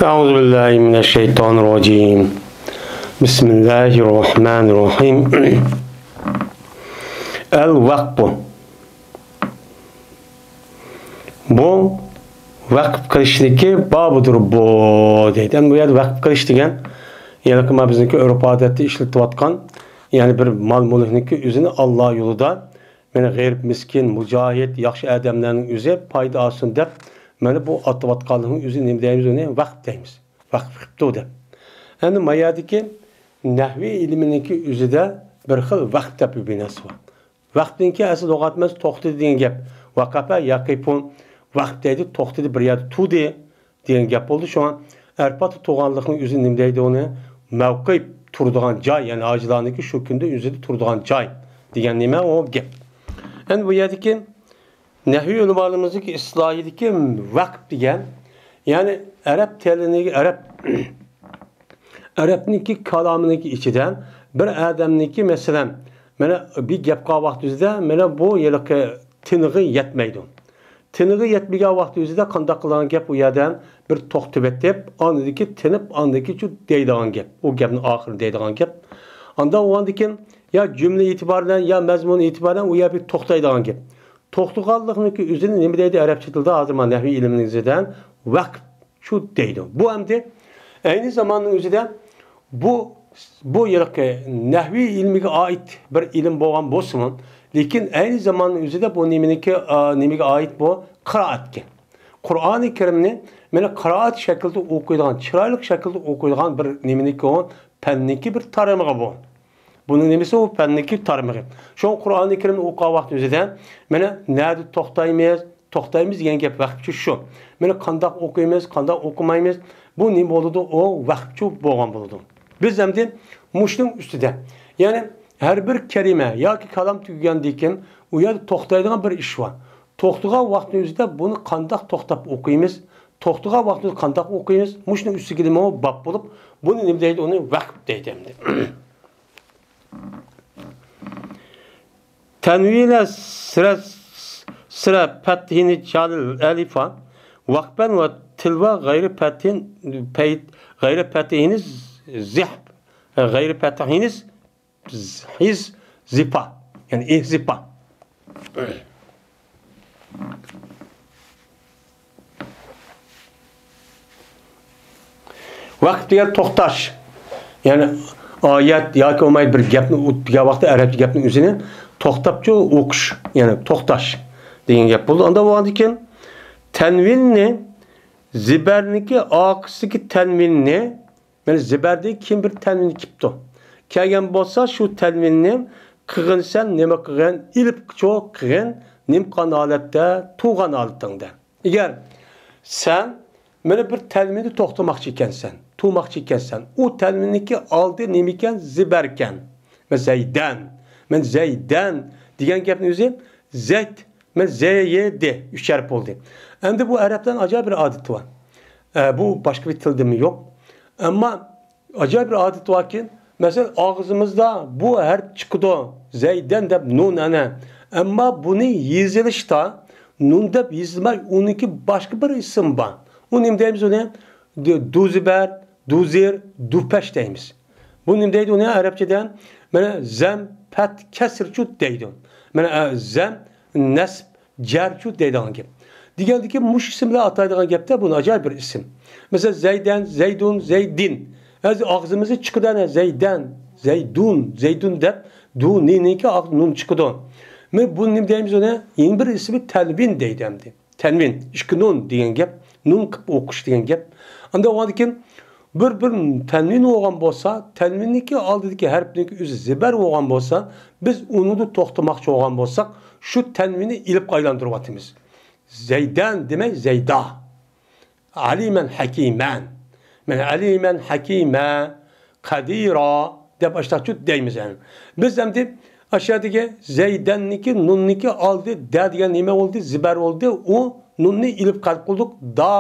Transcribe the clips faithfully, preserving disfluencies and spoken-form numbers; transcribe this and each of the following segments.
أعوذ بالله من الشيطان الرجيم. بسم الله الرحمن الرحيم. الوقف. بۇ ۋەقىپ قىلىشنىڭكى بابىدۇر بۇ دەيدۇ. ئەمدى بۇ يەردە ۋەقىپ قىلىش دېگەن، يەنە ما بىزنىڭكى ئۆرپ-ئادەتتە ئىشلىتىۋاتقان، يەنى بىر مال-مۈلۈكنىڭكى ئۆزىنى ئاللا يولىدا، مانا غېرىب، مىسكىن، مۇجاھىد، ياخشى ئادەملەرنىڭ ئۆزى پايدا ئالسۇن دەپ، مانا بۇ ئاتىۋاتقانلىقنىڭ ئۆزىنى نېمە دەيمىز؟ ئۇنى ۋەقىپ دەيمىز. ۋەقىپ قىپتۇ دەپ. ئەمدى ما يەردىكى نەھۋىي ئىلمىنىڭكى ئۆزىدە بىر خىل ۋەقىپ دەپ بىر نەرسە بار. ۋەقىپنىڭكى ئەسلى لۇغەت مەنىسى توختىدى دېگەن گەپ. ۋەقەپە يەقىپۇ، ۋەقىپ دەيدۇ، توختىدى، بىر يەردە تۇردى دېگەن گەپ بولدى. شۇڭا ئەرپاتتا تۇرغانلىقنىڭ ئۆزى نېمە دەيدۇ ئۇنى؟ مەۋقىپ، تۇرىدىغان جاي، يەنى ھاجىلارنىڭكى شۇ كۈندە ئۆزىدە تۇرىدىغان جاي دېگەن نېمە ئۇ گەپ. ئەمدى بۇ يەردىكى نەھۋىي ئۆلىمالىرىمىزنىڭكى ئىستىلاھىدىكى ۋەقىپ دېگەن، يەنى ئەرەب تىلىنىڭ، ئەرەب ئەرەبنىڭكى كالامىنىڭكى ئىچىدە بىر ئادەمنىڭكى، مەسىلەن، مانا بىر گەپ قىلغان ۋاقتىمىزدا، مانا بۇ ھېلىقى تىنىقى يەتمەيدۇ. تىنىقى يەتمىگەن ۋاقتىمىزدا قانداق قىلىدىغان گەپ؟ ئۇ يەردە بىر توختىتىپ، ئاندىن كېيىن تىنىپ، ئاندىن كېيىن شۇ دەيدىغان گەپ. ئۇ گەپنىڭ ئاخىرى دەيدىغان گەپ. ئاندىن ئۇنىڭدىن كېيىن يا جۈملە ئېتىبارى بىلەن، يا مەزمۇن ئېتىبارى بىلەن ئۇ يەردە بىر توختايدىغان گەپ. توختىغانلىقنىڭكى ئۆزىنى نېمە دەيدۇ ئەرەبچە تىلدا؟ ھازىر مانا نەھۋىي ئىلمىنىڭ ئىچىدە ۋەقىپ شۇ دەيدۇ. بۇ ئەمدى ئەينى زاماننىڭ ئۆزىدە بۇ، بۇ ھېلىقى نەھۋىي ئىلمىگە ئائىت بىر ئىلىم بولغان بولسىمۇ، لېكىن ئەينى زاماننىڭ ئۆزىدە بۇ نېمىنىڭكى، ئا، نېمىگە ئائىت بۇ؟ قىرائەتكە. قۇرئانى كەرىمنى مانا قىرائەت شەكلىدە ئوقۇيدىغان، چىرايلىق شەكىلدە ئوقۇيدىغان بىر نېمىنىڭكى ئۇ؟ پەننىڭكى بىر تارمىقى بۇ. بۇنىڭ نېمىسى؟ ئۇ پەننىڭكى تارمىقى. شۇڭا قۇرئانى كەرىمنى ئوقۇغان ۋاقتىمىزدا مانا نەدە توختايمىز، توختايمىز دېگەن گەپ ۋەقىپچۇ شۇ. مانا قانداق ئوقۇيمىز، قانداق ئوقۇمايمىز، بۇ نېمە بولىدۇ؟ ئۇ ۋەقىپچۇ بولغان بولىدۇ. بىز ئەمدى مۇشۇنىڭ ئۈستىدە، يەنى ھەر بىر كەلىمە ياكى كالام تۈگىگەندىن كېيىن ئۇ يەردە توختايدىغان بىر ئىش بار. توختىغان ۋاقتىنىڭ ئۆزىدە بۇنى قانداق توختاپ ئوقۇيمىز؟ توختىغان ۋاقتىمىزدا قانداق ئوقۇيمىز؟ مۇشۇنىڭ ئۈستىگىمۇ باب بولۇپ، بۇنى نېمە دەيدۇ؟ ئۇنى ۋەقىپ دەيدۇ ئەمدى. تەنۋىنە سىرە، سىرە پەتھىنى جالىل ئەلىفا، ۋەقپەن ۋە تىلۋا غەيرى پەتھىن، پەيت، غەيرى پەتھىنى زىھ، غەيرى پەتھىنى ھىز زىپا، يەنى ئىھزىپا. ۋەقىپ دېگەن توختاش. يەنى ئايەت ياكى بولمايدۇ بىر گەپنى ئۆتكەن ۋاقىتتا ئەرەبچە گەپنىڭ ئۆزىنى توختاپچۇ ئوقۇش، يەنى توختاش دېگەن گەپ بولىدۇ. ئاندا بولغاندىن كېيىن تەنۋىننى زىبەرنىكى ئارقىسىدىكى تەنۋىننى مانا زىبەردىن كېيىن بىر تەنۋىن كېلىپتۇ. كەلگەن بولسا شۇ تەنۋىننى قىغىن سەن نېمە قىغىن، ئېلىپ چوق قىغىن، نېمە قىلغان ھالەتتە؟ تۇرغان ھالىتىڭدە. ئەگەر سەن مانا بىر تەنۋىننى توختىماقچى ئىكەنسەن، تۇرماقچى ئىكەنسەن، ئۇ تەنۋىننىڭكى ئالدى نېمە ئىكەن؟ زىبەر ئىكەن. مانا زەيدەن، مانا زەيدەن دېگەن گەپنىڭ ئۆزى زەيت، مانا زەيدى، ئۈچ ھەرپ بولدى. ئەمدى بۇ ئەرەبلەرنىڭ ئاجايىپ بىر ئادىتى بار. ئە، بۇ باشقا بىر تىلدىمۇ يوق. ئەمما ئاجايىپ بىر ئادىتى باركى، مەسىلەن، ئاغزىمىزدا بۇ ھەرپ چىقىدۇ، زەيدەن دەپ نۇن ئەنە. ئەمما بۇنى يېزىلىشتا نۇن دەپ يېزىلماي، ئۇنىڭكى باشقا بىر ئىسمى بار. ئۇ نېمە دەيمىز ئۇنى؟ دۇ-، دۇزىبەر، دۇزىر، دۇپەش دەيمىز. بۇ نېمە دەيدۇ ئۇنى ئەرەبچىدە؟ مانا زەم، پەت، كەسرچۇ دەيدۇ. مانا، ئە، زەم، نەسب، جەرچۇ دەيدىغان گەپ. دېگەندىكى مۇشۇ ئىسىم بىلەن ئاتايدىغان گەپتە بۇنى ئاجايىپ بىر ئىسىم. مەسىلەن، زەيدەن، زەيدۇن، زەيدىن. ھازىر ئاغزىمىزدا چىقىدۇ ئەنە زەيدەن، زەيدۇن، زەيدۇن دەپ، دۇ، نىنىڭكى ئاغ-، نۇن چىقىدۇ. مانا بۇنى نېمە دەيمىز ئۇنى؟ يەنە بىر ئىسمى تەنۋىن دەيدۇ ئەمدى. تەنۋىن، ئىككى نۇن دېگەن گەپ، نۇن قىلىپ ئوقۇش دېگەن گەپ. ئاندىن ئۇنىڭدىن كېيىن بىر، بىر تەنۋىن بولغان بولسا، تەنۋىننىڭكى ئالدىدىكى ھەرپنىڭكى ئۆزى زىبەر بولغان بولسا، بىز ئۇنىڭدا توختىماقچى بولغان بولساق، شۇ تەنۋىننى ئېلىپ ئايلاندۇرۇۋاتىمىز. زەيدەن دېمەي، زەيدا. ئەلىمەن ھەكىمەن. مانا ئەلىمەن ھەكىمە، قەدىرا دەپ ئاشتاقچۇ دەيمىز ئەمدى. بىز ئەمدى ئاشۇ يەردىكى زەيدەننىكى نۇننىكى ئالدى دە دېگەن نېمە بولدى؟ زىبەر بولدى. ئۇ نۇننى ئېلىپ قەلب قىلدۇق، دا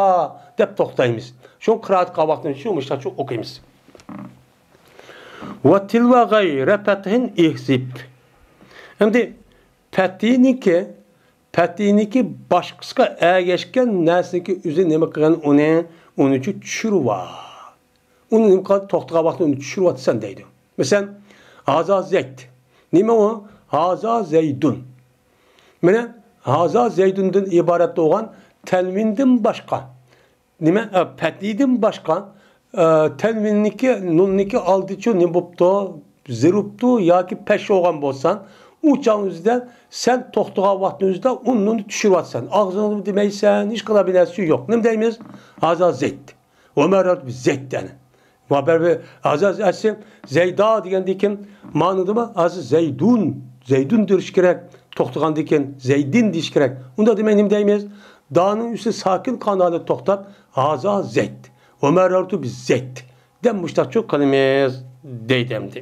دەپ توختايمىز. شۇ قىرائەت قىلغان ۋاقتىمىزدا شۇ مۇشتاقچۇ ئوقۇيمىز. ۋە تىلۋا غەيرە پەتھىن ئىھزىپ. ئەمدى پەتھىنىكى، پەتھىنىكى باشقىسىغا ئەگەشكەن نەرسىنىكى ئۆزى نېمە قىلغان ئۇنى؟ ئۇنىچۇ چۈشۈرۈۋا. ئۇنى نېمە قىلىپ توختىغان ۋاقىتتا ئۇنى چۈشۈرۈۋاتىسەن دەيدۇ. مەسىلەن، ھازا زەيد. نېمە ئۇ؟ ھازا زەيدۇن. مانا ھازا زەيدۇندىن ئىبارەت بولغان تەنۋىندىن باشقا، نېمە، ئە، پەتھىدىن باشقا، ئە، تەنۋىننىكى، نۇننىكى ئالدىچۇ نېمە بوپتۇ؟ زىرۇپتۇ ياكى پەش بولغان بولسا، ئۇ چاغنىڭ ئۆزىدە سەن توختىغان ۋاقىتنىڭ ئۆزىدە ئۇ نۇننى چۈشۈرۈۋاتىسەن. ئاغزىڭدا دېمەيسەن، ھېچقانداق بىر نەرسە يوق. نېمە دەيمىز؟ ھازا زەيد. ۋە مەررەتۇ بىزەيد دەنى. مۇبەربى ھازا ئەسلى زەيدا دېگەندىكىن مانىدىمۇ؟ ھازا زەيدۇن، زەيدۇن دېيىش كېرەك. توختىغاندىكىن زەيدىن دېيىش كېرەك. ئۇنداق دېمەي نېمە دەيمىز؟ دانىڭ ئۈستى ساكىن قالغان ھالدا توختاپ، ھازا زەيد. ۋە مەررەتۇ بىزەيد. دەپ مۇشتاقچۇ قىلىمىز دەيدۇ ئەمدى.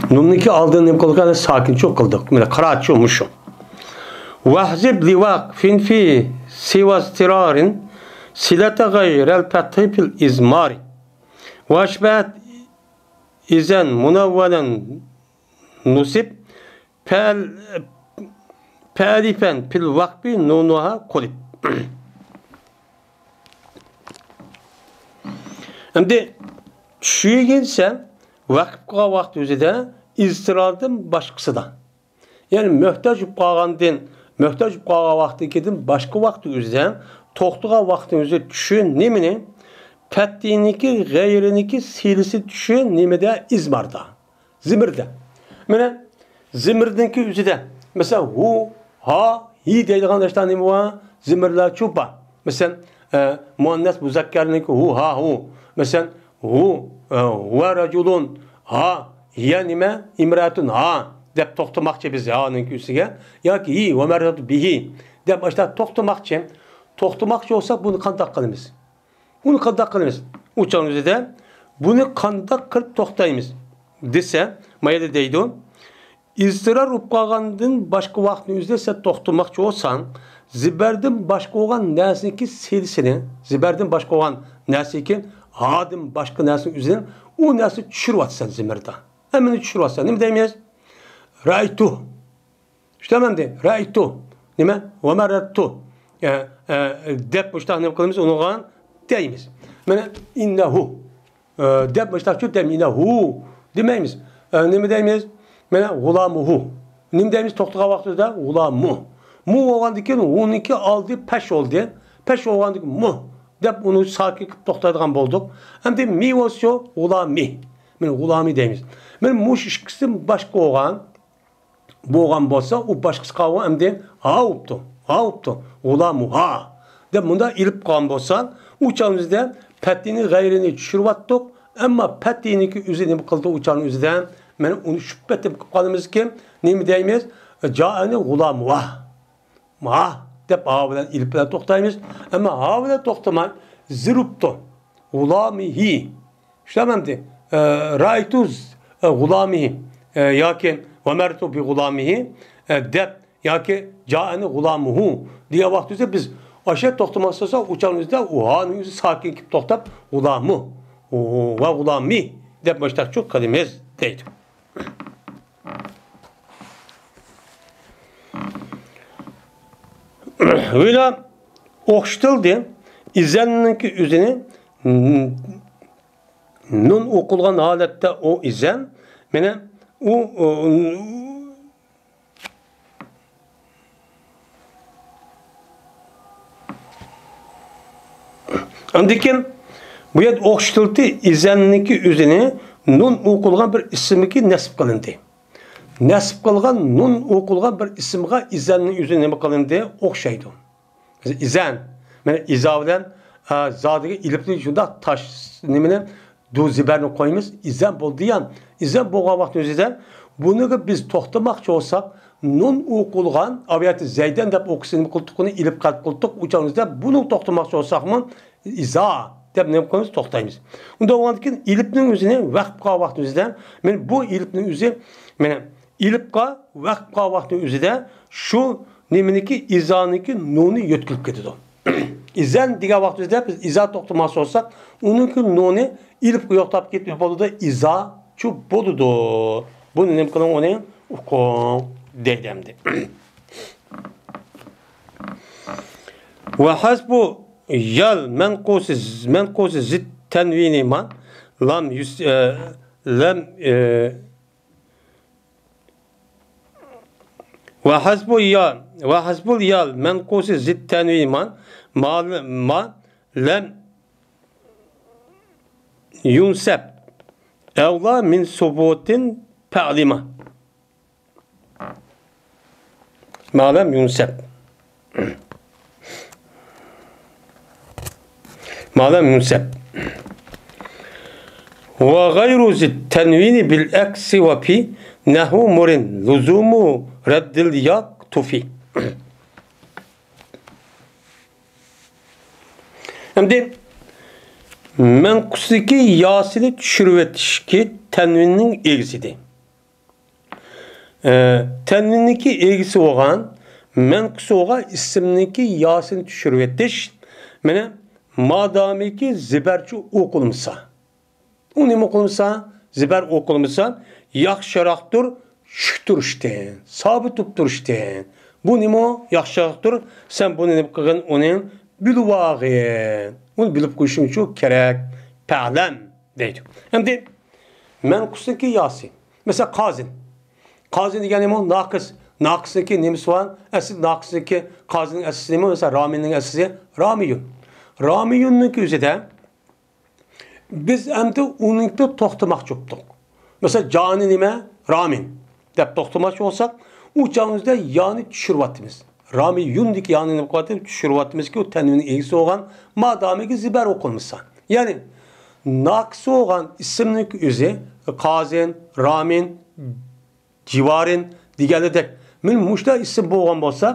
نۇننىڭكى ئالدىنى نېمە قىلدۇق؟ يەنى ساكىنچۇ قىلدۇق. مانا قىرائەتچۇ مۇشۇ. ۋەھزىب لىۋەقفىن فى سىۋەزتىرارىن سىلەتە غەيرەل پەتھى فىل ئىزمارى. ۋەشبەت ئىزەن مۇنەۋۋەلەن نۇسىب پەل-، پەلىفەن پىل ۋەقپى نۇنۇھا قۇلىب. ئەمدى چۈشۈرگىنسەن ۋەقىپ قىلغان ۋاقىت ئۆزىدە ئىزتىراردىن باشقىسىدا. يەنى مۆھتاج بولۇپ قالغاندىن، مۆھتاج بولۇپ قالغان ۋاقتىدىن كېيىن باشقا ۋاقىت ئۆزىدە، توختىغان ۋاقىتنىڭ ئۆزىدە چۈشۈ نېمىنى؟ پەتھىنىڭكى، غەيرىنىڭكى سىلىسى چۈشۈ نېمىدە؟ ئىزماردا. زىمىردە. مانا زىمىردىنكى ئۆزىدە. مەسىلەن، ھۇ، ھا، ھى دەيدىغان ئاشۇنداق نېمە بار؟ زىمىرلارچۇ بار. مەسىلەن، ئە، مۇئەننەس مۇزەككەرنىڭكى ھۇ، ھا، ھۇ. مەسىلەن، ھۇ، ئە، ھۇۋە راجۇلۇن، ھا، ھىيە نېمە؟ ئىمرەئەتۇن، ھا، دەپ توختىماقچى بىز ھانىڭكى ئۈستىگە. ياكى ھى، ۋە مەررەتۇ بىھى دەپ ئاشۇنداق توختىماقچى. توختىماقچى بولساق، بۇنى قانداق قىلىمىز؟ بۇنى قانداق قىلىمىز؟ ئۇ چاغنىڭ ئۆزىدە بۇنى قانداق قىلىپ توختايمىز دېسە، ما يەردە دەيدۇ، ئىزتىرار بولۇپ قالغاندىن باشقا ۋاقىتنىڭ ئۆزىدە سەن توختىماقچى بولساڭ، زىبەردىن باشقا بولغان نەرسىنىڭكى سىلىسىنى، زىبەردىن باشقا بولغان نەرسىنىڭكى، ھادىن باشقا نەرسىنىڭ ئۆزىدىن ئۇ نەرسىنى چۈشۈرۈۋاتىسەن زىمىردا. ھەممىنى چۈشۈرۈۋاتىسەن. نېمە دەيمىز؟ رەئەيتۇ. چۈشىنەمدى؟ رەئەيتۇ. نېمە؟ ۋە مەررەتتۇ. ئە، ئە، دەپ مۇشتاق نېمە قىلىمىز؟ ئۇنىڭغا دەيمىز. مانا، ئىننەھۇ. ئە، دەپ مۇشتاقچۇ دەيمىز. ئىننەھۇ دېمەيمىز. ئە، نېمە دەيمىز؟ مانا، غۇلامۇھۇ. نېمە دەيمىز؟ توختىغان ۋاقتىدا غۇلامۇ. مۇ بولغاندىن كېيىن ھۇنىڭكى ئالدى پەش بولدى. پەش بولغاندىن كېيىن مۇ دەپ ئۇنى ساكىن قىلىپ توختايدىغان بولدۇق. ئەمدى مى بولسىچۇ؟ غۇلامى. مانا، غۇلامى دەيمىز. مانا، مۇشۇ ئىككىسىدىن باشقا بولغان بولغان بولسا، ئۇ باشقىسى قالغان ئەمدى ھا بوپتۇ، ھا بوپتۇ، غۇلامۇھا دەپ مۇنداق ئېلىپ قالغان بولسا، ئۇ چاغنىڭ ئۆزىدە پەتھىنى، غەيرىنى چۈشۈرۈۋەتتۇق. ئەمما پەتھىنىڭكى ئۆزى نېمە قىلدى؟ ئۇ چاغنىڭ ئۆزىدە مانا ئۇنى شۇ پەتتە قىلىپ قالىمىزكى، نېمە دەيمىز؟ جائەنى غۇلامۇھا. ھا دەپ ھا بىلەن ئېلىپ بىلەن توختايمىز. ئەمما ھا بىلەن توختىماي، زىرۇپتۇ. غۇلامىھى. چۈشىنەمدى؟ ئە، رەئەيتۇ ز-، ئە، غۇلامىھى. ئە، ياكى ۋە مەررەتۇ بىغۇلامىھى، ئە، دەپ ياكى جائەنى غۇلامۇھۇ دېگەن ۋاقىت ئۆزى بىز ئاشۇ توختىماس بولسا، ئۇ چاغنىڭ ئۆزىدە ئۇ ھانىڭ ئۆزى ساكىن كېلىپ توختاپ، غۇلامۇ ۋە غۇلامى دەپ مۇشتاقچۇ قىلىمىز دەيدۇ. ھۆيلا ئوخشىتىلدى. ئىزەننىڭكى ئۆزىنى نۇن ئوقۇلغان ھالەتتە ئۇ ئىزەن. مانا ئۇ، ئۇ، ئاندىن كېيىن بۇ يەردە ئوخشىتىلدى. ئىزەننىڭكى ئۆزىنى نۇن ئوقۇلغان بىر ئىسىمگە نەسب قىلىندى. نەسب قىلغان نۇن ئوقۇلغان بىر ئىسىمغا ئىزەننىڭ ئۆزى نېمە قىلىندى؟ ئوخشايدۇ. ئىزەن. مانا ئىزا بىلەن، ئە، زادىگە ئېلىپنى شۇنداق تاش نېمىنى، دۇ زىبەرنى قويىمىز. ئىزەن بولدى يا. ئىزەن بولغان ۋاقىت ئۆزىدە بۇنىڭغا بىز توختىماقچى بولساق، نۇن ئوقۇلغان، ئاۋياتى زەيدەن دەپ ئوقۇسا نېمە قىلدۇق؟ ئۇنى ئېلىپ قەلب قىلدۇق. ئۇ چاغنىڭ ئۆزىدە بۇنىڭغا توختىماقچى بولساقمۇ، ئىزا دەپ نېمە قويىمىز؟ توختايمىز. ئۇنداق بولغاندىن كېيىن ئېلىپنىڭ ئۆزىنى ۋەقىپ قىلغان ۋاقىت ئۆزىدە، مانا بۇ ئېلىپنىڭ ئۆزى، مانا ئېلىپقا ۋەقىپ قىلغان ۋاقىتنىڭ ئۆزىدە شۇ نېمىنىڭكى، ئىزانىڭكى نۇنى يۆتكىلىپ كېتىدۇ. ئىزەن دېگەن ۋاقتىمىزدا بىز ئىزا توختىماس بولساق، ئۇنىڭكى نۇنى ئېلىپقا يوقاپ كېتىپ بولىدۇ، ئىزاچۇ بولىدۇ. بۇنى نېمە قىلىڭ، ئۇنى ئوقۇڭ دەيدۇ ئەمدى. ۋە ھەسبۇ يال مەنقۇسى، مەنقۇسى زىت تەنۋىنى مان، لام يۈس-، ئە، لەم، ئە، ۋە ھەسبۇ يا، ۋە ھەسبۇل يال مەنقۇسى زىت تەنۋىنى مان، ما، ما لەم يۇنسەب ئەۋلا مىن سۇبۇتىن پەئلىما. ما لەم يۇنسەب. ما لەم يۇنسەب. ۋە غەيرۇ زىت تەنۋىنى بىل ئەكسى ۋە پى نەھۋۇ مۇرىن لۇزۇمۇ رەددىل ياك تۇفى. ئەمدى مەنقۇسىدىكى ياسىنى چۈشۈرۈۋېتىشكى تەنۋىننىڭ ئىگىسىدى. ئە، تەنۋىننىڭكى ئىگىسى بولغان مەنقۇسى بولغان ئىسىمنىڭكى ياسىنى چۈشۈرۈۋېتىش، مانا، مادامىكى زىبەرچۇ ئوقۇلمىسا. ئۇ نېمە قىلمىسا، زىبەر ئوقۇلمىسا، ياخشىراقتۇر چۈشۈك تۇرۇشتىن، سابىت تۇرۇپ تۇرۇشتىن. بۇ نېمە ياخشىراقتۇر؟ سەن بۇنى نېمە قىلغىن؟ ئۇنى بىلىۋالغىن. ئۇنى بىلىپ قويۇشۇڭچۇ كېرەك. پەلەم دەيدۇ. ئەمدى مەنقۇسنىڭكى ياسى. مەسىلەن، قازىن. قازىن دېگەن نېمە؟ ناقىس. ناقىسنىڭكى نېمىسى بار؟ ئەسلى ناقىسنىڭكى، قازىننىڭ ئەسلىسى نېمە؟ مەسىلەن، رامىننىڭ ئەسلىسى رامىيۇن. رامىيۇننىڭكى ئۆزىدە بىز ئەمدى ئۇنىڭكىدا توختىماقچى بوپتۇق. مەسىلەن، جانى نېمە؟ رامىن دەپ توختىماقچى بولساق، ئۇ چاغىمىزدا يانى چۈشۈرۈۋاتىمىز. رامىيۇندىكى يانى نېمە قىلىۋاتىمىز؟ چۈشۈرۈۋاتىمىزكى، ئۇ تەنۋىننىڭ ئىگىسى بولغان مادامىكى زىبەر ئوقۇلمىسا. يەنى، ناقىس بولغان ئىسىمنىڭكى ئۆزى، قازىن، رامىن، جىۋارىن دېگەنلىدەك، مانا مۇشۇنداق ئىسىم بولغان بولسا،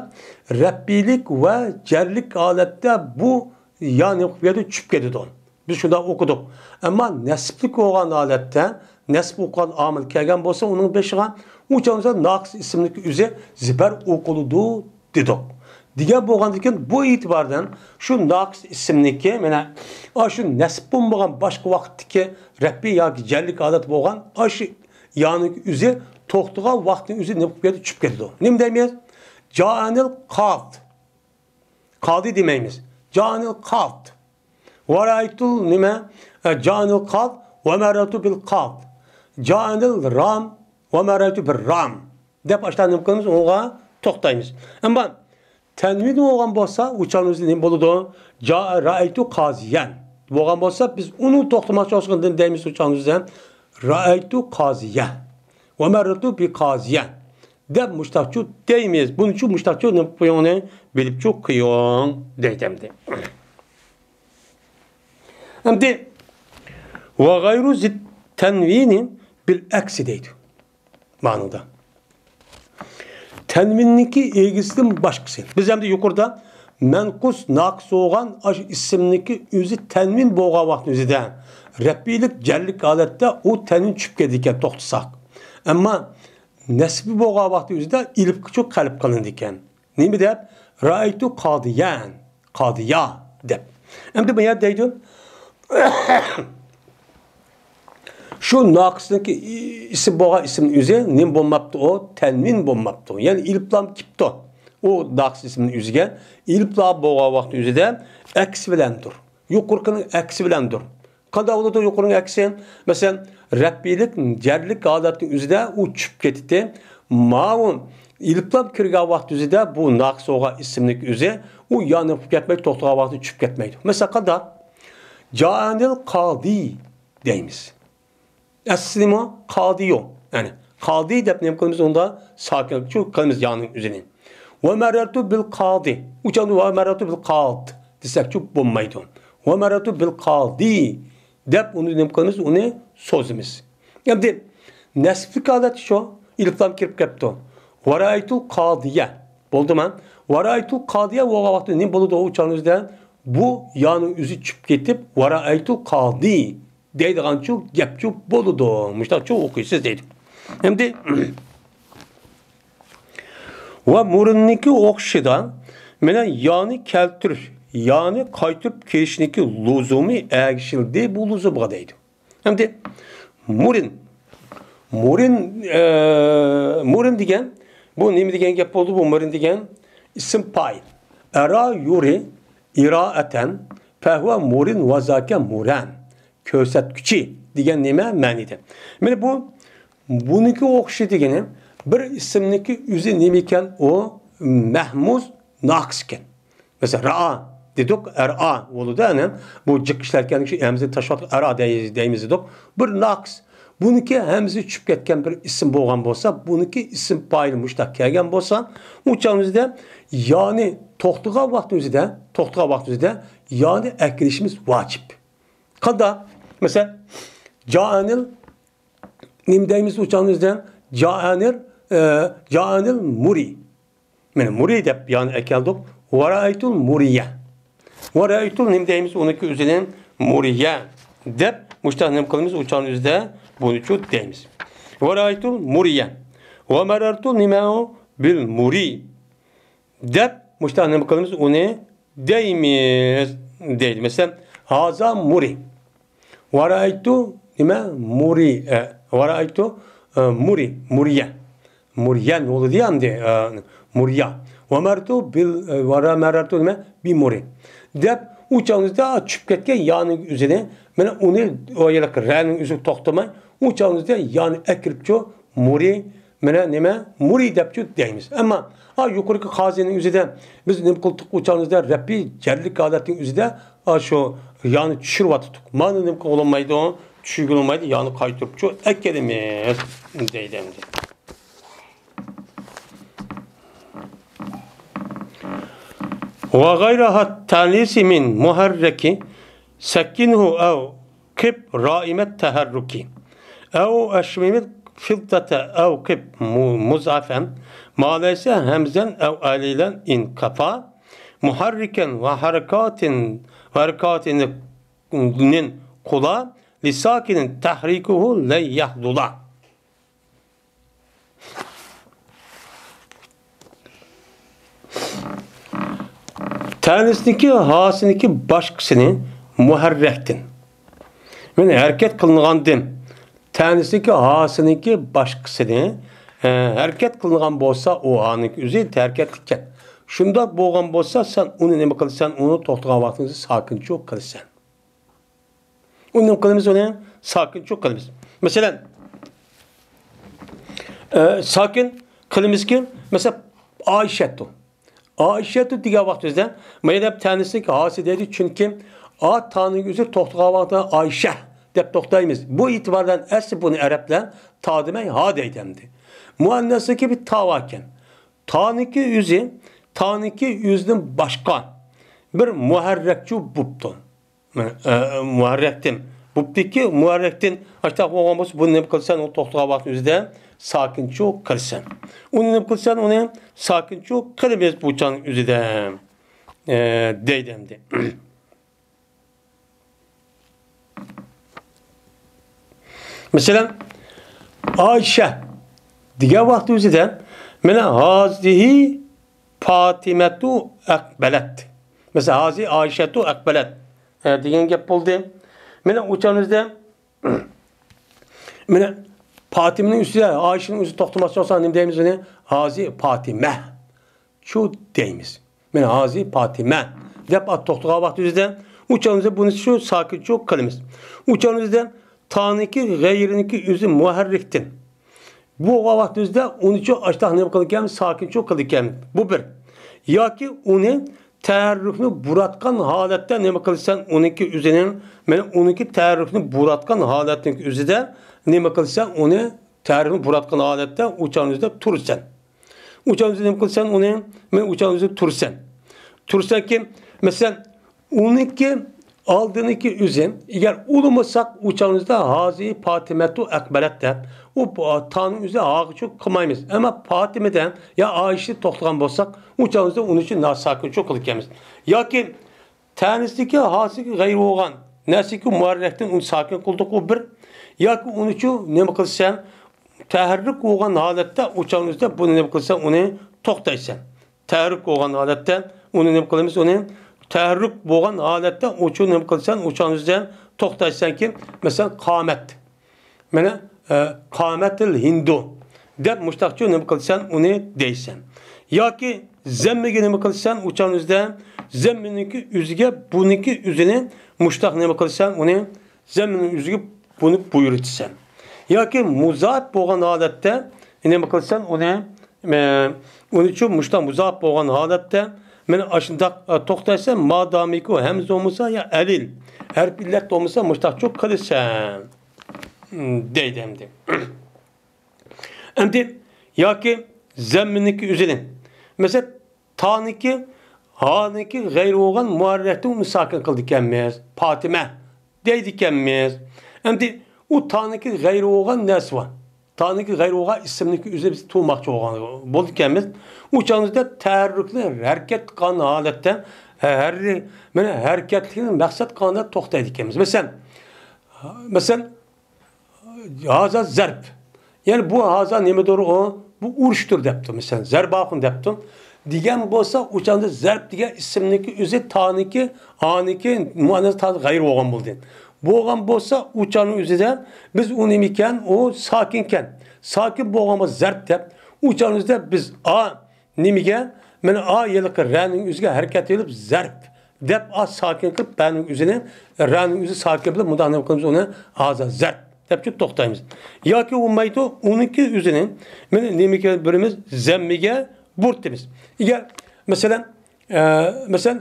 رەپئىيلىك ۋە جەرلىك ھالەتتە بۇ يا نېمە قىلىپ كەتتى؟ چۈشۈپ كېتىدۇ. بىز شۇنداق ئوقۇدۇق. ئەمما نەسبلىك بولغان ھالەتتە، نەسب ئوقۇغان ئامىل كەلگەن بولسا ئۇنىڭ بېشىغا، ئۇ چاغدا ناقىس ئىسىمنىڭ ئۆزى زىبەر ئوقۇلىدۇ دېدۇق. دېگەن بولغاندىكىن، بۇ ئېتىباردىن شۇ ناقىس ئىسىمنىڭكى، مانا، ئاشۇ نەسب بولمىغان باشقا ۋاقىتتىكى رەپئىي ياكى جەرلىك ھالەت بولغان ئاشۇ يانىڭ ئۆزى توختىغان ۋاقىتنىڭ ئۆزى نېمە قىلىپ كېتىدۇ؟ چۈشۈپ كېتىدۇ. نېمە دەيمىز؟ جائەنىل قاض. قاضى دېمەيمىز. جائەنىل قاض. ۋە رەئەيتۇل نېمە؟ ئە، جائەنىل قاض ۋە مەررەتۇ بىل قاض. جائەنىل رام ۋە مەررەتۇ بىر رام. دەپ ئاشۇنداق نېمە قىلىمىز؟ ئۇنىڭغا توختايمىز. ئەمما تەنۋىن بولغان بولسا، ئۇ چاغنىڭ ئۆزى نېمە بولىدۇ؟ جائە رەئەيتۇ قازىيەن بولغان بولسا، بىز ئۇنى توختىماقچى بولساق نېمە دەيمىز ئۇ چاغنىڭ ئۆزىدە؟ رەئەيتۇ قازىيە ۋە مەررەتۇ بى قازىيە دەپ مۇشتاقچۇ دەيمىز. بۇنىچۇ مۇشتاقچۇ نېمە قىلىپ قويۇڭ، بىلىپچۇ قويۇڭ دەيدۇ ئەمدى. ئەمدى ۋە غەيرۇ زىت تەنۋىنى بىل ئەكسى دەيدۇ. مانىدا. تەنۋىننىڭكى ئىگىسىدىن باشقىسى. بىز ئەمدى يۇقىرىدا مەنقۇس، ناقىس بولغان ئاشۇ ئىسىمنىڭكى ئۆزى تەنۋىن بولغان ۋاقىتنىڭ ئۆزىدە رەپئىيلىك جەرلىك ھالەتتە ئۇ تەنۋىن چۈشۈپ كېتىدىكەن توختىساق. ئەمما نەسبى بولغان ۋاقىتنىڭ ئۆزىدە ئېلىپقىچۇ قەلب قىلىنىدىكەن. نېمە دەپ؟ رەئەيتۇ قادىيەن. قادىيا دەپ. ئەمدى بۇ يەردە دەيدۇ، شۇ ناقىسنىڭكى ئىسىم بولغان ئىسىمنىڭ ئۆزى نېمە بولماپتۇ ئۇ؟ تەنۋىن بولماپتۇ. يەنى ئېلىپلام كېپتۇ. ئۇ ناقىس ئىسىمنىڭ ئۆزىگە ئېلىپلام بولغان ۋاقىتنىڭ ئۆزىدە ئەكسى بىلەندۇر. يۇقىرىقىنىڭ ئەكسى بىلەندۇر. قانداق بولىدۇ يۇقىرىنىڭ ئەكسى؟ مەسىلەن، رەپئىيلىك جەرلىك ھالەتنىڭ ئۆزىدە ئۇ چۈشۈپ كېتىتتى. ماۋۇ ئېلىپلام كىرگەن ۋاقىت ئۆزىدە بۇ ناقىس بولغان ئىسىمنىڭ ئۆزى ئۇ يانى قىلىپ كەتمەي، توختىغان ۋاقىتتا چۈشۈپ كەتمەيدۇ. مەسىلەن، قانداق؟ جائەنىل قادى دەيمىز. ئەسلىمۇ قادىيۇ. يەنى قادى دەپ نېمە قىلىمىز ئۇندا؟ ساكىن قىلىمىز يانىڭ ئۆزىنى. ۋە مەررەتۇ بىل قادى. ئۇ چاغدا ۋە مەررەتۇ بىل قاد دېسەكچۇ بولمايدۇ. ۋە مەررەتۇ بىل قادى دەپ ئۇنى نېمە قىلىمىز؟ ئۇنى سوزىمىز. ئەمدى نەسبلىك ھالەتتە شۇ ئېلىپلام كىرىپ كەپتۇ. ۋە رەئەيتۇل قادىيە. بولدىما؟ ۋە رەئەيتۇل قادىيە بولغان ۋاقىتتا نېمە بولىدۇ ئۇ چاغنىڭ ئۆزىدە؟ بۇ يانىڭ ئۆزى چۈشۈپ كېتىپ، ۋە رەئەيتۇل قادى دەيدىغانچۇ گەپچۇ بولىدۇ. مۇشۇنداقچۇ ئوقۇيسىز دەيدۇ. ئەمدى ۋە مۇرىننىڭكى ئوخشىشىدا مانا يانى كەلتۈرۈش، يانى قايتۇرۇپ كېلىشنىڭكى لۇزۇمى ئەگىشىلدى بۇ لۇزۇمغا دەيدۇ. ئەمدى مۇرىن. مۇرىن، ئە، مۇرىن دېگەن، بۇ نېمە دېگەن گەپ بولدى؟ بۇ مۇرىن دېگەن ئىسىم پائىل. ئەرا يۇرى ئىرائەتەن فەھۇۋە مۇرىن ۋە زاكە مۇرەن. كۆرسەتكۈچى دېگەن نېمە مەنىدە؟ مانا بۇ، بۇنىڭكى ئوخشىشى دېگىنى بىر ئىسىمنىڭكى ئۆزى نېمە ئىكەن؟ ئۇ مەھمۇز ناقىس ئىكەن. مەسىلەن، رائا دېدۇق، ئەرئا بولىدۇ، ئەنە بۇ جىق ئىشلەتكەن كىشى ھەمزە تاشلاپ ئەرا دەي-، دەيمىز دېدۇق. بىر ناقىس. بۇنىڭكى ھەمزە چۈشۈپ كەتكەن بىر ئىسىم بولغان بولسا، بۇنىڭكى ئىسىم پائىلى مۇشۇنداق كەلگەن بولسا، ئۇ چاغنىڭ ئۆزىدە يانى توختىغان ۋاقىتنىڭ ئۆزىدە، توختىغان ۋاقىتنىڭ ئۆزىدە يانى ئەكىرىشىمىز ۋاجىپ. قانداق؟ مەسىلەن، جائەنىل نېمە دەيمىز ئۇ چاغنىڭ ئۆزىدە؟ جائەنىل، ئە، جائەنىل مۇرى. مانا مۇرى دەپ يانى ئەكەلدۇق. ۋارايتۇل مۇرىيە. ۋارايتۇل نېمە دەيمىز ئۇنىڭكى ئۆزىنى؟ مۇرىيە دەپ مۇشۇنداق نېمە قىلىمىز ئۇ چاغنىڭ ئۆزىدە؟ بۇنىچۇ دەيمىز. ۋارايتۇل مۇرىيە. ۋەمەرەرتۇ نېمە ئۇ؟ بىل مۇرى دەپ مۇشۇنداق نېمە قىلىمىز ئۇنى؟ دەيمىز دەيدۇ. مەسىلەن، ھازا مۇرى. ۋارايتۇ نېمە؟ مۇرى، ئە، ۋارايتۇ، ئە، مۇرى، مۇرىيە. مۇرىيەن بولدى يا ئەمدى، ئە، مۇرىيا. ۋەمەرتۇ بىل، ئە، ۋەمەرەرتۇ نېمە؟ بىمۇرى. دەپ، ئۇ چاغنىڭىزدا چۈشۈپ كەتكەن يانىڭ ئۆزىنى، مانا ئۇنى، ئۇ يەرلىك رەنىڭ ئۆزى توختىماي، ئۇ چاغنىڭىزدا يانى ئەكىرىپچۇ، مۇرى، مانا نېمە؟ مۇرى دەپچۇ دەيمىز. ئەمما، ئا، يۇقىرىقى قازىنىڭ ئۆزىدە بىز نېمە قىلدۇق؟ ئۇ چاغنىڭىزدا رەپئىي جەرلىك ھالەتنىڭ ئۆزىدە، ئا، شۇ يانى چۈشۈرۈۋاتىدۇق. مانا نېمە قىلغىلى بولمايدۇ؟ چۈشۈرگىلى بولمايدۇ. يانى قايتۇرۇپچۇ ئەكەلىمىز دەيدۇ ئەمدى. وغيرها التانيث من محرك سكنه أو قف رائم التحرك أو أشمم الفضة أو قف م-، مضعفا ما ليس همزا أو عليلا إن كفى محركا وحركات وحركات قلا لساكن تحريكه لن يحضلا. تەنىسنىڭكى ھاسىنىڭكى باشقىسىنى مۇھەررەكتىن. مانا ھەرىكەت قىلىنغاندىن. تەنىسنىڭكى ھاسىنىڭكى باشقىسىنى، ئە، ھەرىكەت قىلىنغان بولسا، ئۇ ھانىڭكى ئۆزى ھەرىكەتلىككەن. شۇنداق بولغان بولسا، سەن ئۇنى نېمە قىلىسەن؟ ئۇنى توختىغان ۋاقتىڭدا ساكىنچۇ قىلىسەن. ئۇنى نېمە قىلىمىز؟ ئۇنى ساكىنچۇ قىلىمىز. مەسىلەن، ئە، ساكىن قىلىمىزكى، مەسىلەن، ئائىشەتۇ. ئائىشەتۇ دېگەن ۋاقتىمىزدا، مانا دەپ تەنىسلىك ھاسى دەيدۇ، چۈنكى ئا تانىڭ ئۆزى توختىغان ۋاقىتتا ئائىشە دەپ توختايمىز. بۇ ئېتىبار بىلەن ئەسلى بۇنى ئەرەبلەر تا دېمەي ھا دەيدۇ ئەمدى. مۇئەننەسلىكى بىر تا باركەن. تانىڭكى ئۆزى، تانىڭكى ئۆزىدىن باشقا بىر مۇھەررەكچۇ بوپتۇ. مانا، ئە، مۇھەررەكتىن. بوپتىكى، مۇھەررەكتىن ئاشتاق بولغان بولسا، بۇنى نېمە قىلىسەن؟ ئۇنى توختىغان ۋاقىتنىڭ ئۆزىدە ساكىنچۇ قىلىسەن. ئۇنى نېمە قىلىسەن؟ ئۇنى ساكىنچۇ قىلىمىز بۇ چاغنىڭ ئۆزىدە، ئە، دەيدۇ ئەمدى. مەسىلەن، ئائىشە دېگەن ۋاقىت ئۆزىدە، مانا، ھازىھى پاتىمەتۇ ئەقبەلەت. مەسىلەن، ھازىھى ئائىشەتۇ ئەقبەلەت، ئە، دېگەن گەپ بولدى. مانا، ئۇ چاغنىڭ ئۆزىدە، مانا، پاتىمىنىڭ ئۈستىدە ئائىشىنىڭ ئۆزى توختىماس بولسا، نېمە دەيمىز ئۇنى؟ ھازىھى پاتىمە. شۇ دەيمىز. مانا ھازىر پاتىمە دەپ ئات توختىغان ۋاقتىمىزدا، ئۇ چاغىمىزدا بۇنى شۇ ساكىنچۇ قىلىمىز. ئۇ چاغىمىزدا تانىكى غەيرىنىكى ئۆزى مۇھەررىكتىن. بۇ ۋاقتىمىزدا ئۇنى شۇ ئاشتاق نېمە قىلىدىكەن؟ ساكىنچۇ قىلىدىكەن. بۇ بىر. ياكى ئۇنى تەھەررۇكنى بۇراتقان ھالەتتە نېمە قىلىسەن؟ ئۇنىڭكى ئۆزىنى، مانا ئۇنىڭكى تەھەررۇكنى بۇراتقان ھالەتنىڭ ئۆزىدە نېمە قىلىسەن؟ ئۇنى تەھەررۇكنى بۇراتقان ھالەتتە ئۇ چاغىمىزدا تۇرىسەن. ئۇچان ئۆزى نېمە قىلىسەن ئۇنى؟ مەن ئۇچان ئۆزى تۇرىسەن. تۇرسەنكى، مەسىلەن، ئۇنىڭكى ئالدىنىڭكى ئۆزى، ئەگەر ئۇلىمىساق، ئۇچان ئۆزىدە ھازى پاتىمەتۇ ئەقبەلەت دەپ، ئۇ تانىڭ ئۆزى ھاغىچۇ قىلمايمىز. ئەمما پاتىمىدە يا ئائىشىدە توختىغان بولساق، ئۇچان ئۆزىدە ئۇنى ئۈچۈن ناساكىنچۇ قىلىدىكەنمىز. ياكى تەنىسىدىكى ھاسىگە غەيرى بولغان نەرسىكى مۇھەررەكتىن ئۇنى ساكىن قىلدۇق، ئۇ بىر. ياكى ئۇنىچۇ نېمە قىلىسەن؟ تەھەررۇك بولغان ھالەتتە ئۇچان ئۆزىدە بۇنى نېمە قىلىسەن؟ ئۇنى توختايسەن. تەھەررۇك بولغان ھالەتتە ئۇنى نېمە قىلىمىز؟ ئۇنى تەھەررۇك بولغان ھالەتتە ئۇچۇ نېمە قىلىسەن؟ ئۇچان ئۆزىدە توختايسەنكى، مەسىلەن، قامەت. مانا، ئە، قامەتىل ھىندۇ دەپ مۇشتاقچۇ نېمە قىلىسەن؟ ئۇنى دەيسەن. ياكى زەممىگە نېمە قىلىسەن؟ ئۇچان ئۆزىدە زەممىنىڭكى ئۆزىگە، بۇنىڭكى ئۆزىنى مۇشتاق نېمە قىلىسەن؟ ئۇنى زەممىنىڭ ئۆزىگە بۇنى بۇيرۇتىسەن. ياكى مۇزائىپ بولغان ھالەتتە نېمە قىلىسەن؟ ئۇنى، ئە، ئۇنىچۇ مۇشتاق مۇزائىپ بولغان ھالەتتە مانا ئاشۇنداق، ئە، توختايسەن، مادامىكۇ ھەمزە بولمىسا يا ئەلىل ھەرپ ئىللەت بولمىسا مۇشتاقچۇ قىلىسەن. دەيدۇ ئەمدى. ئەمدى ياكى زەممىنىڭكى ئۆزىنى. مەسىلەن، تانىكى، ھانىكى غەيرى بولغان مۇھەررەكنى ئۇنى ساكىن قىلىدىكەنمىز. پاتىمە دەيدىكەنمىز. ئەمدى ئۇ تانىكى غەيرى بولغان نەرسە بار. تانىكى غەيرى بولغان ئىسىمنىڭكى ئۆزى بىز تۇرماقچى بولغان بولىدىكەنمىز. ئۇ چاغىمىزدا تەھەررۇكنى ھەرىكەت قىلغان ھالەتتە، ھەررى-، مانا ھەرىكەتلىكنى مەقسەت قىلغاندا توختايدىكەنمىز. مەسىلەن، مەسىلەن، ھازا زەرب. يەنى بۇ ھازا نېمىدۇر ئۇ؟ بۇ ئۇرۇشتۇر دەپتۇ. مەسىلەن، زەرباخۇن دەپتۇ. دېگەن بولسا، ئۇچاندا زەرب دېگەن ئىسىمنىڭكى ئۆزى تانىكى، ئانىكى، مۇئەننەس تانىكى غەيرى بولغان بولدى. بولغان بولسا، ئۇچاننىڭ ئۆزىدە بىز ئۇ نېمىكەن؟ ئۇ ساكىنكەن. ساكىن بولغان بولسا زەرب دەپ، ئۇچاننىڭ ئۆزىدە بىز ئا نېمىگە؟ مانا ئا ھېلىقى رەنىڭ ئۆزىگە ھەرىكەت قىلىپ زەرب دەپ ئا ساكىن قىلىپ بەنىڭ ئۆزىنى، رەنىڭ ئۆزى ساكىن بىلەن مۇنداق نېمە قىلىمىز؟ ئۇنى ھازا زەرب دەپ توختايمىز. ياكى بولمايدۇ، ئۇنىڭكى ئۆزىنى مانا نېمىگە بېرىمىز؟ زەممىگە بۇرىتىمىز. ئەگەر، مەسىلەن، ئە، مەسىلەن،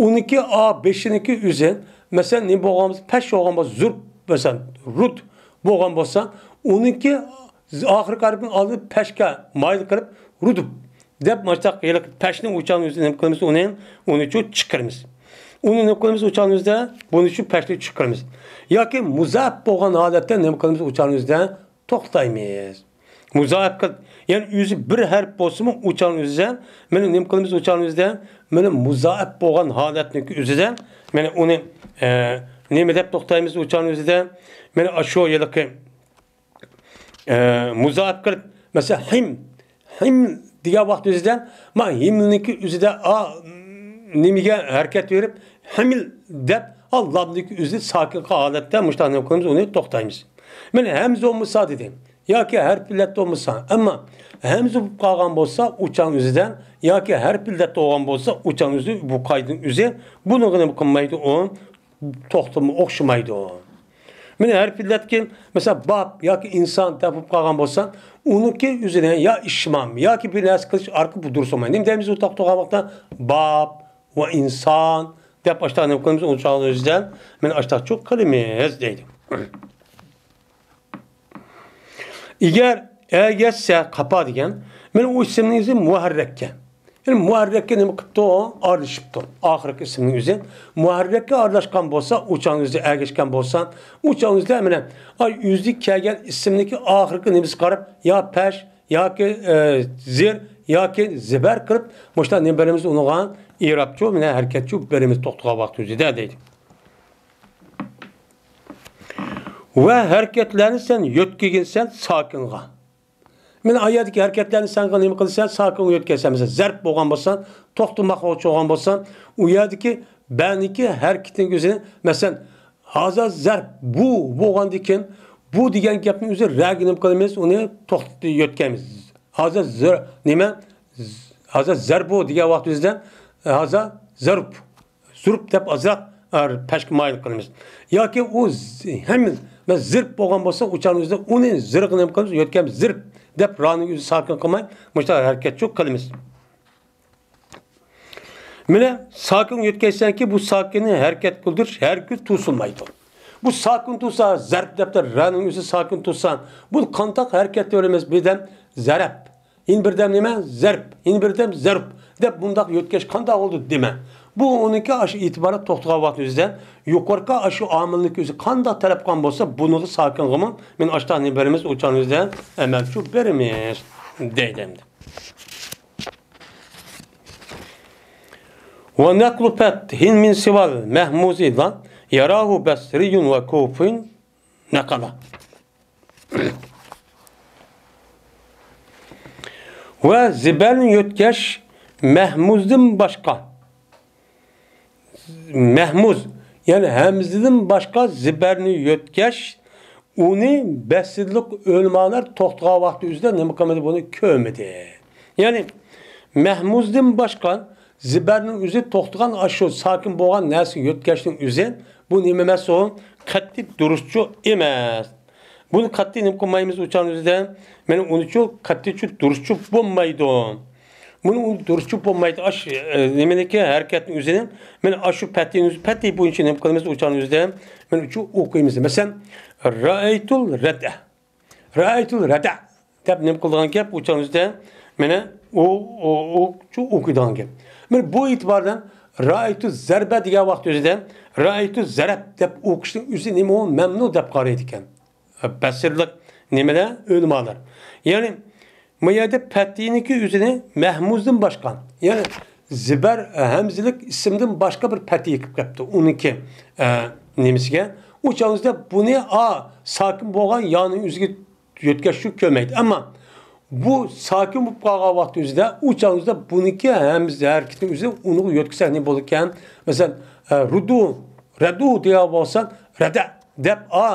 ئۇنىڭكى ئا بېشىنىڭكى ئۆزى، مەسىلەن، نېمە بولغان بولسا، پەش بولغان بولسا، زۇرپ، مەسىلەن، رۇد بولغان بولسا، ئۇنىڭكى ئاخىرقى ھەرپىنى ئالدىن پەشكە مايىل قىلىپ، رۇدۇپ دەپ ماشتاق ھېلىقى پەشنى ئۇچاننىڭ ئۆزىدە نېمە قىلىمىز؟ ئۇنى، ئۇنىچۇ چىقىرىمىز. ئۇنى نېمە قىلىمىز؟ ئۇچاننىڭ ئۆزىدە بۇنىچۇ پەشنى چىقىرىمىز. ياكى مۇزائىپ بولغان ھالەتتە نېمە قىلىمىز؟ ئۇچاننىڭ ئۆزىدە توختايمىز. مۇزائىپ قىل، يەنى ئۆزى بىر ھەرپ بولسىمۇ ئۇچاننىڭ ئۆزىدە، مانا نېمە قىلىمىز؟ ئۇچاننىڭ ئۆزىدە، مانا مۇزائىپ بولغان ھالەتنىڭ ئۆزىدە، مانا ئۇنى، ئە، نېمە دەپ توختايمىز؟ ئۇچاننىڭ ئۆزىدە، مانا شۇ ھېلىقى ئە، مۇزائىپ قىلىپ، مەسىلەن، ھىم، ھىم دېگەن ۋاقىت ئۆزىدە، ما ھىمنىڭكى ئۆزىدە، ئا، نېمىگە ھەرىكەت بېرىپ، ھىمىل دەپ، ئا، لامنىڭكى ئۆزى ساكىن قىلغان ھالەتتە مۇشۇنداق نېمە قىلىمىز، ئۇنى توختايمىز. مانا ھەمزە بولمىسا دېدى. ياكى ھەرپ ئىللەت بولمىسا، ئەمما ھەمزە بولۇپ قالغان بولسا، ئۇچان ئۆزىدە، ياكى ھەرپ ئىللەت بولغان بولسا، ئۇچان ئۆزى، بۇ قائىدىنىڭ ئۆزى، بۇنىڭغا نېمە قىلمايدۇ، ئۇ توختىمى ئوخشىمايدۇ. مانا ھەرپ ئىللەتكە، مەسىلەن، باب ياكى ئىنسان دەپ بولۇپ قالغان بولسا، ئۇنىڭكى ئۆزىنى يا ئىشمام ياكى بىر نەرسە قىلىش ئارقىلىق بۇ دۇرۇس بولمايدۇ. نېمە دەيمىز ئۇنداق تۇرغان ۋاقىتتا؟ باب ۋە ئىنسان دەپ ئاشتاق نېمە قىلىمىز؟ ئۇنىڭ ئۆزىدە مانا ئاشتاقچۇ قىلىمىز دەيدۇ. ئەگەر ئەگەشسە قاپا دېگەن، مانا ئۇ ئىسىمنىڭ ئۆزى مۇھەررەككە. يەنى مۇھەررەككە نېمە قىپتۇ؟ ئارىلىشىپتۇ. ئاخىرقى ئىسىمنىڭ ئۆزى مۇھەررەككە ئارىلاشقان بولسا، ئۇچان ئۆزى ئەگەشكەن بولسا، ئۇچان ئۆزىدە مانا ئاي ئۆزىگە كەلگەن ئىسىمنىڭكى ئاخىرقى نېمىسىگە قاراپ، يا پەش ياكى، ئە، زىر ياكى زىبەر قىلىپ، مۇشۇنداق نېمە بېرىمىز ئۇنىڭغا؟ ئېرابچۇ، مانا ھەرىكەتچۇ بېرىمىز توختىغان ۋاقىت ئۆزىدە دەيدۇ. ۋە ھەرىكەتلەرنى سەن يۆتكىگىنسەن ساكىنغا. مانا ئايەتتىكى ھەرىكەتلەرنى سەن نېمە قىلىسەن؟ ساكىنغا يۆتكەيسەن. مەسىلەن، زەرب بولغان بولسا، توختىماقچى بولغان بولسا، ئۇ يەردىكى بەنىڭكى ھەرىكىتىنىڭ ئۆزىنى، مەسىلەن، ھازا زەرب بۇ بولغاندىن كېيىن، بۇ دېگەن گەپنىڭ ئۆزى رەگە نېمە قىلىمىز؟ ئۇنى توختىتىپ يۆتكەيمىز. ھازا زەر-، نېمە؟ ھازا زەربۇ دېگەن ۋاقىت ئۆزىدە، ھازا زەرب. زۇرۇپ دەپ ئازراق، ئە، پەشكە مايىل قىلىمىز. ياكى ئۇ ز-، ھەم، مەن زىرپ بولغان بولسا، ئۇچاننىڭ ئۆزىدە ئۇنى زىرغا نېمە قىلىمىز؟ يۆتكەيمىز زىرپ دەپ رانىڭ ئۆزى ساكىن قىلماي، مۇشۇنداق ھەرىكەتچۇ قىلىمىز. مانا ساكىن يۆتكەيسەنكى، بۇ ساكىننى ھەرىكەت قىلدۇرۇش ھەرگىز توسۇلمايدۇ. بۇ ساكىن تۇرسا، زەرپ دەپتۇ، رانىڭ ئۆزى ساكىن تۇرسا، بۇنى قانداق ھەرىكەت بېرىمىز؟ بىردەم زەرەپ. يەنە بىردەم نېمە؟ زەرپ. يەنە بىردەم زەرپ دەپ بۇنداق يۆتكەش قانداق بولدى دېمە. بۇ ئۇنىڭكى ئاشۇ ئېتىبارى توختىغان ۋاقىت ئۆزىدە يۇقىرىقى ئاشۇ ئامىلنىڭكى ئۆزى قانداق تەلەپ قىلغان بولسا، بۇنىڭغا ساكىنغىمۇ مانا ئاشۇنداق نېمە بېرىمىز، ئۇچان ئۆزىدە ئەمەلچۇ بېرىمىز دەيدۇ ئەمدى. ونقل فتح من سوى المهموز لا يراه بصري وكوفي نقلا. ۋە زىبەرنى يۆتكەش مەھمۇزدىن باشقا مەھمۇز، يەنى ھەمزىدىن باشقا زىبەرنى يۆتكەش، ئۇنى بەسرىلىق ئۆلىمالار توختىغان ۋاقتى ئۆزىدە نېمە قىلمىدى، بۇنى كۆرمىدى. يەنى مەھمۇزدىن باشقا زىبەرنىڭ ئۆزى توختىغان، ئاشۇ ساكىن بولغان نەرسىگە يۆتكەشنىڭ ئۆزى، بۇ نېمە ئەمەس، ئۇ قەتئىي دۇرۇسچۇ ئەمەس. بۇنى قەتئىي نېمە قىلمايمىز ئۇ چاغنىڭ ئۆزىدە. مانا ئۇنىچۇ قەتئىيچۇ دۇرۇسچۇ بولمايدۇ. بۇنى ئۇ دۇرۇسچۇ بولمايدۇ. ئاش، ئە، نېمىنىڭكى ھەرىكەتنىڭ ئۆزىنى، مانا ئاشۇ پەتھىنى، پەتھى بويىچە نېمە قىلىمىز ئۇ چاغنىڭ ئۆزىدە. مانا ئۇچۇ ئوقۇيمىز. مەسىلەن، رەئەيتۇل رەدە. رەئەيتۇل رەدە دەپ نېمە قىلىدىغان گەپ ئۇ چاغنىڭ ئۆزىدە. مانا ئۇ، ئۇ، ئۇچۇ ئوقۇيدىغان گەپ. مانا بۇ ئېتىباردىن رەئەيتۇ زەربە دېگەن ۋاقىت ئۆزىدە رەئەيتۇ زەرەب دەپ ئوقۇشنىڭ ئۆزى نېمە، ئۇ مەمنۇ دەپ قارايدۇ ئىكەن. بەسرىلىق نېمىلەر؟ ئۆلىمالار. يەنى، بۇ يەردە پەتھىنىڭكى ئۆزىنى مەھمۇزدىن باشقا، يەنى زىبەر، ھەمزىلىك ئىسىمدىن باشقا بىر پەتھى قىلىپ قېپتۇ. ئۇنىڭكى، ئە، نېمىسىگە؟ ئۇ چاغدا بۇنى ئا، ساكىن بولغان يانىڭ ئۆزىگە يۆتكەشنى كۆرمەيدۇ. ئەمما بۇ ساكىن بولۇپ قالغان ۋاقىت ئۆزىدە، ئۇ چاغدا بۇنىڭكى ھەمزە ھەرىكىتىنىڭ ئۆزى ئۇنىڭغا يۆتكىسەك نېمە بولىدىكەن؟ مەسىلەن، ئە، رۇدۇ، رەدۇ دېگەن بولسا، رەدە دەپ، ئا،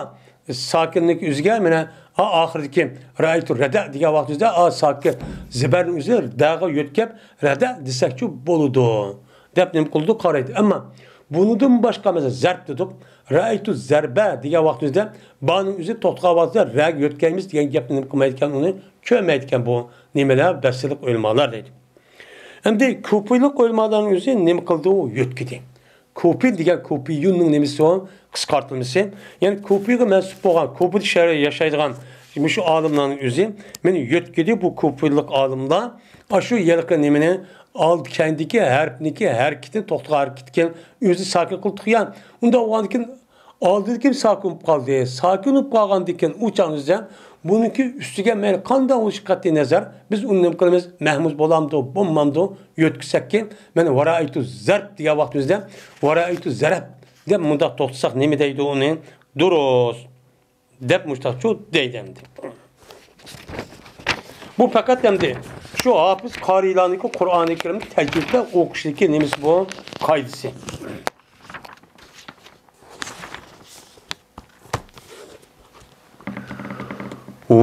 ساكىننىڭ ئۆزىگە، مانا، ئا، ئاخىرىدىكى رەئەيتۇ رەدە دېگەن ۋاقتىمىزدا، ئا، ساكىن زىبەرنىڭ ئۆزى دەغا يۆتكەپ، رەدە دېسەكچۇ بولىدۇ، دەپ نېمە قىلىدۇ، قارايدۇ. ئەمما بۇنىڭدىن باشقا، مەسىلەن، زەرب دېدۇق. رەئەيتۇ زەربە دېگەن ۋاقتىمىزدا، بانىڭ ئۆزى توختىغان ۋاقتىدا رەگە يۆتكەيمىز دېگەن گەپنى نېمە قىلمايدىكەن، ئۇنى كۆرمەيدىكەن بۇ نېمىلەر، بەسرىلىق ئۆلىمالار دەيدۇ. ئەمدى كۇپىلىق ئۆلىمالارنىڭ ئۆزى نېمە قىلدى؟ ئۇ يۆتكىدى. كۇپى دېگەن كۇپىيۇننىڭ نېمىسى ئۇ؟ قىسقارتىلمىسى. يەنى كۇپىغا مەنسۇپ بولغان، كۇپىدا شەھەر ياشايدىغان مۇشۇ ئالىملارنىڭ ئۆزى مېنى يۆتكىدى، بۇ كۇپىلىق ئالىملار. ئاشۇ ھېلىقى نېمىنى ئالدى كەينىدىكى ھەرپنىڭكى ھەرىكىتىنى توختىغان ھەرىكىتىكەن ئۆزى ساكىن قىلدۇق يا. ئۇنداق بولغاندىكىن ئالدىدىكى ساكىن بولۇپ قالدى. ساكىن بولۇپ قالغاندىكىن ئۇ چاغنىزدا بۇنىڭكى ئۈستىگە مەيلى قانداق بولۇشى قەتئىي نەزەر، بىز ئۇنى نېمە قىلىمىز؟ مەھمۇز بولامدۇ، بولمامدۇ؟ يۆتكىسەككى، مانا ۋەرەئەيتۇ زەرب دېگەن ۋاقتىمىزدا ۋەرەئەيتۇ زەرەب دەپ مۇنداق توختىساق نېمە دەيدۇ ئۇنى؟ دۇرۇس دەپ مۇشتاقچۇ دەيدۇ ئەمدى. بۇ پەقەت ئەمدى شۇ ھاپىز قارىيلارنىڭكى قۇرئانى كەرىمنى تەجۋىدتە ئوقۇشىدىكى نېمىسى بۇ؟ قائىدىسى.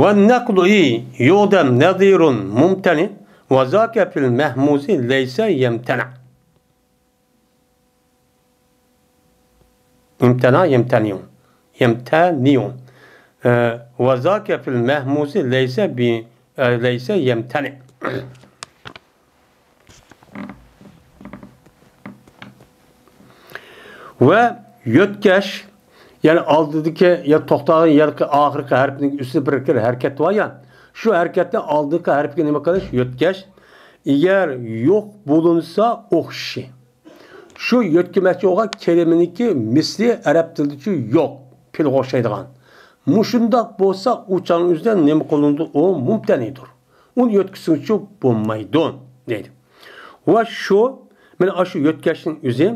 والنقل يعدم نظير ممتنع وذاك في المهموز ليس يمتنع. امتنع يمتنع. يمتنع. ئە، وذاك في المهموز ليس ب، ئە، ليس يمتنع. ۋە يۆتكەش، يەنى ئالدىدىكى يا توختالغان يەرلىكى ئاخىرقى ھەرپنىڭ ئۈستىدە بىر ھەرىكەت بار يا، شۇ ھەرىكەتنى ئالدىنقى ھەرپكە نېمە قىلىش؟ يۆتكەش. ئەگەر يوق بولۇنسا ئوخشىشى. شۇ يۆتكىمەكچى بولغان كەلىمىنىڭكى مىسلى ئەرەب تىلىدىچۇ يوق، پىلغا ئوخشايدىغان. مۇشۇنداق بولسا ئۇ چاغنىڭ ئۆزىدە نېمە قىلىنىدۇ؟ ئۇ مۇمتەنىدۇر. ئۇنى يۆتكىسىڭىزچۇ بولمايدۇ دەيدۇ. ۋە شۇ، مانا ئاشۇ يۆتكەشنىڭ ئۆزى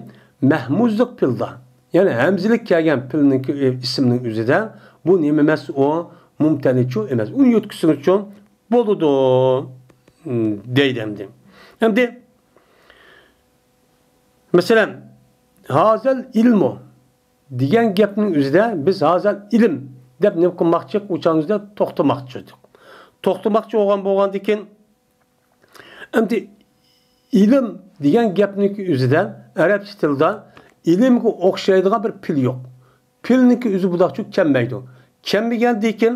مەھمۇزلۇق پىلدا، يەنى ھەمزىلىك كەلگەن پىلنىڭكى ئىسىمنىڭ ئۆزىدە بۇ نېمە ئەمەس؟ ئۇ مۇمتەنىچۇ ئەمەس. ئۇنى يۆتكىسىڭىزچۇ بولىدۇ دەيدۇ ئەمدى. ئەمدى مەسىلەن، ھازەل ئىلمۇ دېگەن گەپنىڭ ئۆزىدە بىز ھازەل ئىلىم دەپ نېمە قىلماقچى؟ ئۇ چاغنىڭ ئۆزىدە توختىماقچى ئىدۇق. توختىماقچى بولغان، بولغاندىكىن، ئەمدى ئىلىم دېگەن گەپنىڭكى ئۆزىدە ئەرەبچە تىلدا ئىلىمگە ئوخشايدىغان بىر پىل يوق. پىلنىڭكى ئۆزى بۇنداقچۇ كەلمەيدۇ. كەلمىگەندىكىن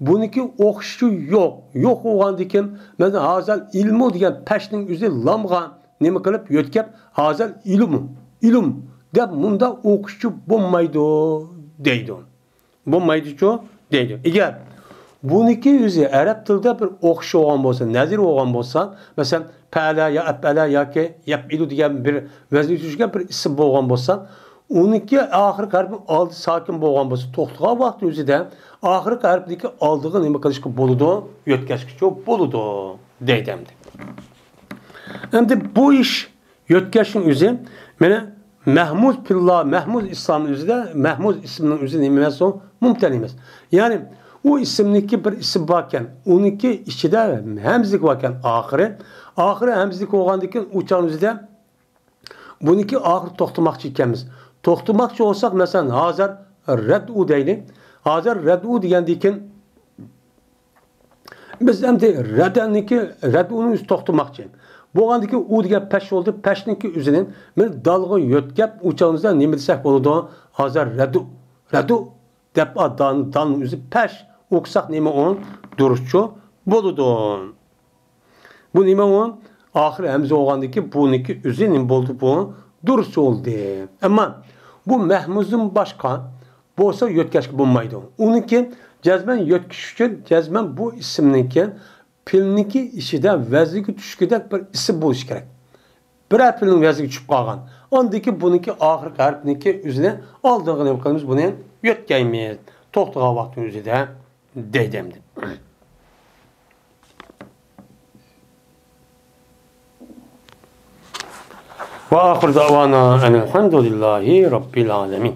بۇنىڭكى ئوخشىشى يوق. يوق بولغاندىكىن مەن ھازەل ئىلمۇ دېگەن پەشنىڭ ئۆزى لامغا نېمە قىلىپ يۆتكەپ، ھازەل ئىلمۇ، ئىلم دەپ مۇنداق ئوقۇشچۇ بولمايدۇ دەيدۇ. بولمايدۇچۇ دەيدۇ. ئەگەر بۇنىڭكى ئۆزى ئەرەب تىلىدا بىر ئوخشىشى بولغان بولسا، نەزىر بولغان بولسا، مەسىلەن، پەئەلە يا ئەپئەلە ياكى يەپئىلۇ دېگەن بىر ۋەزىنگە چۈشكەن بىر ئىسىم بولغان بولسا، ئۇنىڭكى ئاخىرقى ھەرپى ئالدى ساكىن بولغان بولسا، توختىغان ۋاقىت ئۆزىدە ئاخىرقى ھەرپنىڭكى ئالدىغا نېمە قىلىشقا بولىدۇ؟ يۆتكەشكىچۇ بولىدۇ دەيدۇ ئەمدى. ئەمدى بۇ ئىش يۆتكەشنىڭ ئۆزى، مانا، مەھمۇز پىللا، مەھمۇز ئىسلامنىڭ ئۆزىدە، مەھمۇز ئىسىمنىڭ ئۆزى نېمە ئەمەس ئۇ؟ مۇمتەن ئەمەس. يەنى ئۇ ئىسىمنىڭكى بىر ئىسىم باركەن، ئۇنىڭكى ئىچىدە ھەمزىلىك باركەن ئاخىرى. ئاخىرى ھەمزىلىك بولغاندىكىن ئۇ چاغنىڭ ئۆزىدە بۇنىڭكى ئاخىرى توختىماقچى ئىكەنمىز. توختىماقچى بولساق، مەسىلەن، ھازىر رەدئۇ دەيلى. ھازىر رەدئۇ دېگەندىن كېيىن بىز ئەمدى رەدەنىڭكى، رەدئۇنىڭ ئۆزى توختىماقچى. بولغاندىكى ئۇ دېگەن پەش بولدى، پەشنىڭكى ئۆزىنى بىر دالغا يۆتكەپ، ئۇ چاغىمىزدا نېمە دېسەك بولىدۇ؟ ھازىر رەدۇ، رەدۇ دەپ، دان، دان ئۆزى پەش ئوقۇساق نېمە ئۇ؟ دۇرۇسچۇ بولىدۇ. بۇ نېمە ئۇ؟ ئاخىرى ھەمزە بولغاندىكى بۇنىڭكى ئۆزى نېمە بولدى؟ بۇ دۇرۇس بولدى. ئەمما بۇ مەھمۇزدىن باشقا بولسا يۆتكەشكە بولمايدۇ. ئۇنىڭكى جەزمەن يۆتكىشى ئۈچۈن جەزمەن بۇ ئىسىمنىڭكى پېئىلنىڭكى ئىچىدە ۋەزنىگە چۈشكۈدەك بىر ئىسىم بولۇشى كېرەك. بىرەر پېئىلنىڭ ۋەزنىگە چۈشۈپ قالغان. ئاندىكى بۇنىڭكى ئاخىرقى ھەرپنىڭكى ئۆزىنى ئالدىغا نېمە قىلىمىز؟ بۇنى يۆتكەيمىز. توختىغان ۋاقىتنىڭ ئۆزىدە دەيدۇ ئەمدى. وآخر دعوانا أن الحمد لله رب العالمين.